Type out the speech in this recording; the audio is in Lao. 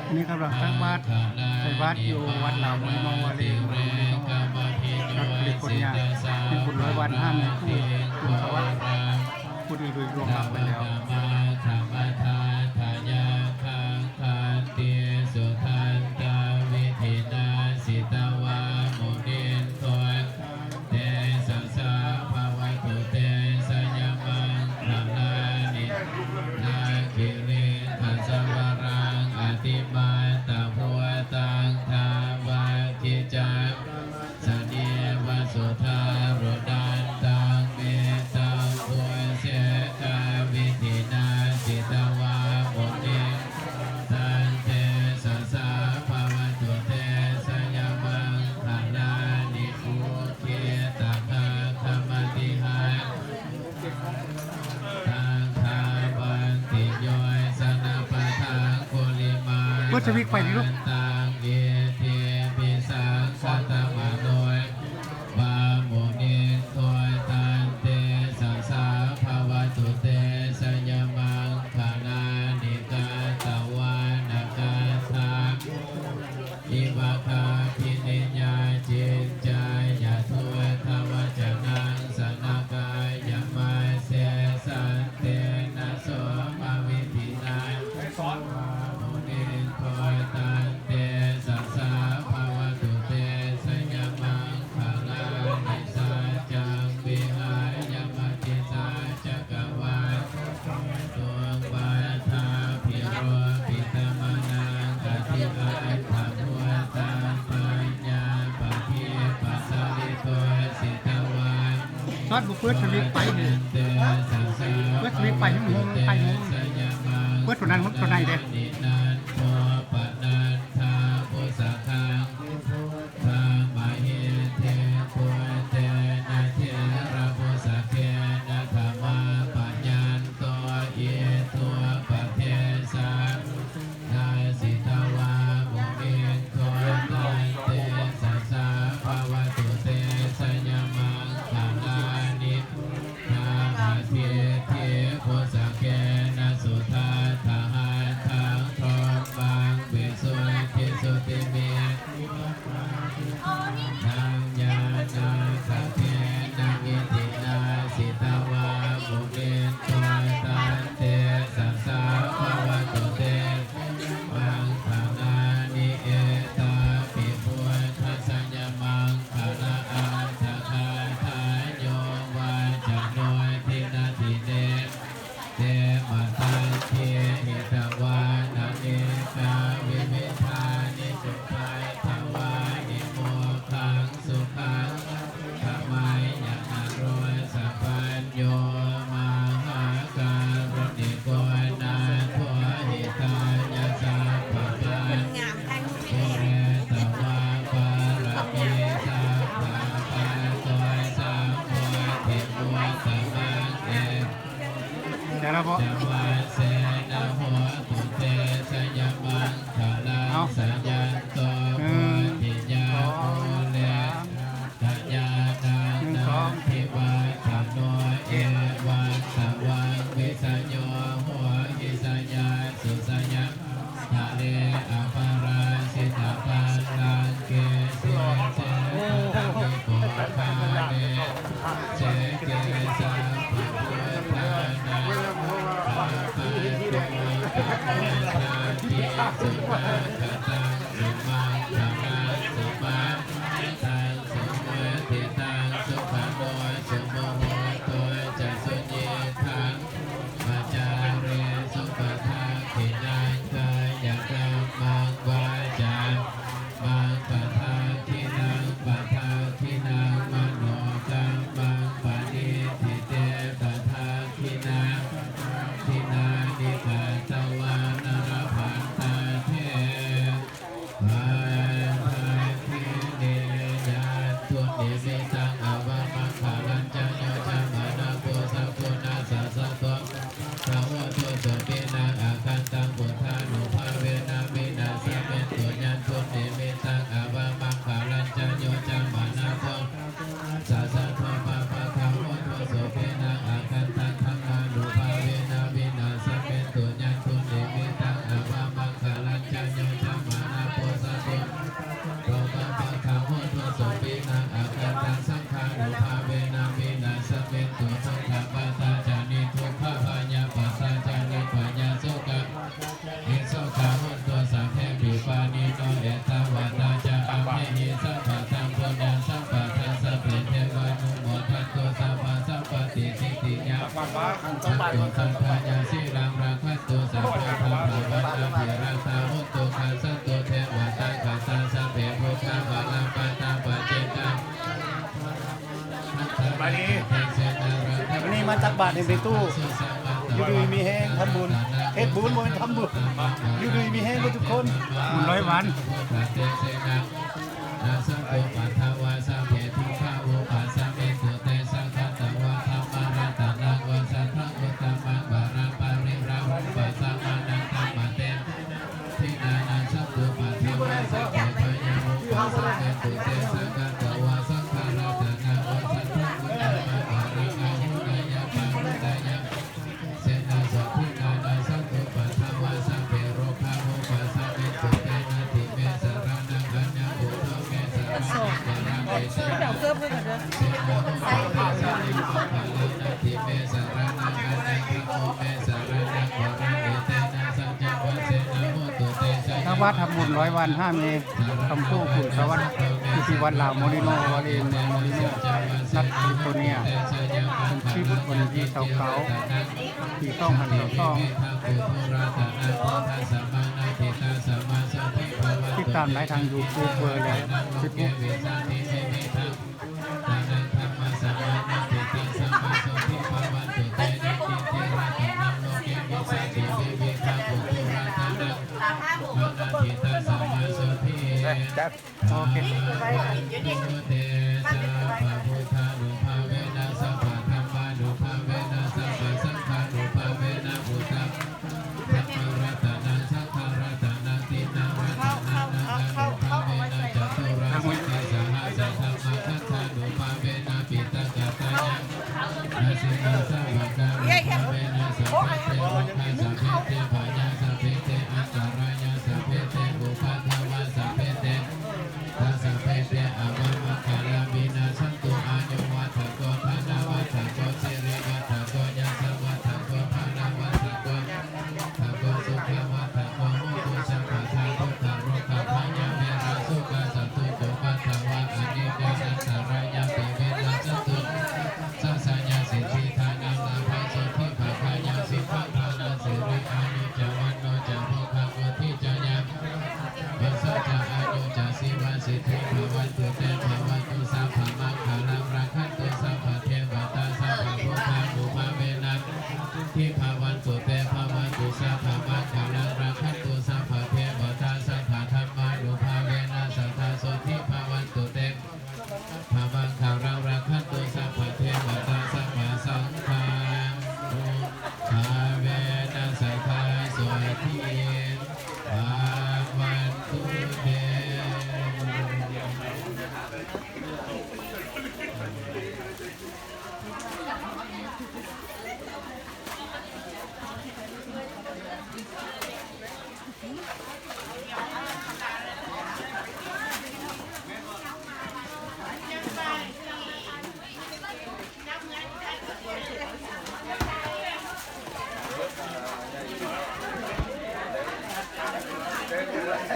ອັນນີ້ກຳລັງຕັກບາດ ໃສ່ບາດຢູ່ວັດລາວມຸນີມາວາລີ ເມືອງມຸນີມາວາລີ ເປັນບຸນຮ້ອຍວັນຫ້າແມ່ຄູ ບຸນສະຫວັດ ຜູ້ທີ່ໄດ້ລ່ວງລັບໄປແລ້ວ. ເຕສະສະ ພະວະຕຸເຕ ຊະຍະມັງຄະລານິ ນາກິລິງຄະສະວະລັງ ອະຕິມັດຕະພຸດຕັງ ທາວະກິຈັງຄະມະສະເນວະ ສຸທາລຸນັນຕັງ ເມຕຕາປຸເສກະວິທິນາ ຈິດຕະວາມຸນິ ຕັງ ເຕສະສະ ພະວະຕຸເຕ ຊະຍະມັງຄະລານິ ອຸ ເຄຕະຄະຄະມະຕິຫາ ຕັງ ທາວັນຕິໂຍ ສະນະປະທັງ ກຸລິມາ ເປີດສະວິດໄຟນີ້ລູກ ຕັງ ອິດທິພິສັງຄະຕະມະໂນ ວາມຸນິໂຄ ຕັນເຕສະສະ ພະວະຕຸເຕ ຊະຍະມັງຄະລານິ ກາຕະວານະ ກາຖາ ອິວະ ກາພິນິຍາ ຈິນຈາຍະ ທຸດທະວະຈະນັງ ສະນະກາຍະ ມະເສ ສັນເຕນະ ໂສມະວິທິນາ ວາມຸນິໂຄ ຕັນເຕສະສະ ພະວະຕຸເຕ ຊະຍະມັງຄະລານິ ສັດຈັງວິຫາຍະ ມະຕິສາ ຈັກກະວານ ຕຸງວັດຖາພິໂຣປິຕະມະນັງ ອະທິອັດຖະພຸດຕັງ ປັນຍາປະທິປັດສະລິໂຕ ສິດຕະວາ ຊອດບໍ່ເປີດສະວິດໄຟນີ້ ເປີດສະວິດໄຟໃຫ້ມັນໂຮມໄຟໂຮມ ເປີດໂຕນັ້ນໂຮມໂຕໃນເດ້ ທາມະຫິທິ ພຸດເຕນະ ເຖລະບຸດສະເກນະ ທຳມະປະຍັນໂຕ ອິດທຸປະເທສາ ນະ ສິດຕະວາ ມຸນິໂຄ ຕັນເຕສະສະ ພະວະຕຸເຕ ຊະຍະມັງຄະລານິ ທາມະສິດທິ ພຸດສະເກນະ ສຸທັດຖະຫັດຖັງ ທຳມັງ ວິສຸດທິສຸດທິມິດ ທັງຍານາກະເທນະ ວິທິນາ ສິດຕະວາ ມຸນິໂຄ ຕັນເຕສະສະ ພະວະຕຸເຕ ມັງຄະລານິ ເອຕາປິ ພຸດທະຊະຍະມັງຄະລາ ອັດຖະກາທາ ໂຍ ວັດຈະໂນ ທິນະທິເນ ເຕ ມະຕັງ ທີ ຫິຕະວານະ ເນກາວິວິທານິ ສຸພັດຖະວານິ ໂພຄັງ ສຸຂັງ ກະໄມຍະ ນະໂຣ ສະປັນໂຍ ມະຫາກາລຸນິໂກ ນາໂທ ຫິຕາຍະ ສັບພະປາ ງາມແທ້ ປຸເຣຕະວາ ປາລະມີ ສັບພະປາໂຕ ສຳໂພທິ ມຸດຕະມັງ ເອ ແຕ່ລະບໍ່ ຈະວາເສນະ ໂຫຕຸເຕ ຊະຍະມັງຄະລັງ ເອົາ ຊະຍັນໂຕ ໂພທິຍາ ສອງ ມູເລ ສາມ ຍານັງ ໜຶ່ງ ສອງ ນັກຂະວັດຖະໂນ ເອວັງ ຕະວັງ ວິສະໂຍ ໂຫຕິ ສະຍາສຸ ສະຍາ ທະເລ ອະປະລາຊິຕະບັນລັງເກ ເສ ເສ ປະທະວິໂກ ພາເນ ເສ ເກ ສາ ປະພຸດທານັງ ປະປະໂຕ ປະໂມທາທິ ສຸນາຄະຕັງ ສຸມັງຄະລັງ ສຸມາ ຕັງ ສຸໂຫຕິຕັງ ສຸຂະໂນ ສຸມຸໂຫໂຕ ຈະ ສຸຍິດທັງ ມະຈາເຣສຸ ປະທັກຂິນັງ ກາຍະກັມມັງ ວາຈາ ມັງ ປະທັກຂິນັງ ປະທັກຂິນັງ ມະໂນກັມມັງ ປະນິດຖິເຕ ປະທັກຂິນາ ປະທັກຂິນານິ ກະຕະວານະ ລະພັນຕາເທ ປັນທະກິເນຍະ ທຸນນິມິດຕັງ ອະວະມັງຄະລັນຈະ ໂຍ ຈາມານະໂກ ສັກຄຸນະ ສະສະໂຕ ພະຄະໂວ ໂຕ ໂສປິນັງ ອະຄັນຕັງ ພຸດທານຸພາເວນະ ວິນາສະເມນຕຸ ຍັນທຸນນິມິດຕັງ ອະວະມັງຄະລັນຈະ ໂຍ ຈາມານະໂກ ສະສະໂທ ພະຄະໂວ ໂຕ ໂສປິນັງ ອະຄັນຕັງ ທຳມານຸພາເວນະ ວິນາສະເມນຕຸ ຍ สัพพยาสีลังรักขันตุสัพพะทาภาวันอภิรักขาหุนตุขัสสันตุเทวตาขัสสะสัพเพพุทธาภาลังปัตตาปัจเจกา ສະບາຍດີ ມື້ນີ້ມາຕັກບາດໃຫ້ແມ່ຕູ້ ຢູ່ດີມີແຮງ ທຳບຸນ ເຮັດບຸນບໍ່ແມ່ນທຳບຸນ ຢູ່ດີມີແຮງເບິດທຸກຄົນ ບຸນຮ້ອຍວັນ ນາສັນຕຸປັດຖະວາ ສະເພທຸກຂາ ອຸປັສສະມິນຕຸເຕ ສັກຂະຕະວາ ທຳມະລັດຕະນັງ ວັດສະທັງ ອຸດຕະມັງ ວະລັງ ປະລິລາຫຸປະສະມະນັງ ທຳມະເຕ ທິນານັງ ສັນຕຸປັດຖະວາ ສະເພພະຍາ ອຸປັສສະມິນຕຸເຕ ສັກຂະຕະວາ ສັງຂະລັດຕະນັງ ວັດສະທັງ ອຸດຕະມັງ ວະລັງ ອາຫຸນາຍະ ປະຫຸນາຍະ ເສນາ ສະທິນານັງ ສັນຕຸປັດຖະວາ ສະເພໂຣຄາ ອຸປັສສະມິນຕຸເຕ ນາທິເມ ສະຣະນັງ ອັນຍັງ ບຸດໂທ ເມ ສະຣະນັງ ວະລັງ ເອເຕນະ ເສນາ ໂຫ ໄປເອົາເຄື່ອງມາກ່ອນເດີ ນາທິເມ ສະຣະນັງ ອັນຍັງ ທຳໂມ ເມ ສະຣະນັງ ວະລັງ ເອເຕນະ ສັນຈັງ ວະເສນາ ໂຫຕຸເຕ ທາງວັດທຳບຸນຮ້ອຍວັນຫ້າເມ ຄຳຄູ ບຸນສະຫວັດ ຢູ່ທີ່ວັດລາວໂມລິໂນ ວາລີ ເມືອງໂມລິໂນ ລັດແຄລິຟໍເນຍ ວັນທີສິບ ວັນທີຊາວເກົ້າ ປີສອງພັນຊາວສອງ ຕິດຕາມໄດ້ທາງຢູທູບເບີ ແລະ ເຟສບຸກ. ໂອເຄ ເຢ້ ເຢ້ ໂອ້ຍ ໜຶ່ງເຂົ້າ ໜຶ່ງເຂົ້າ ໜຶ່ງເຂົ້າ.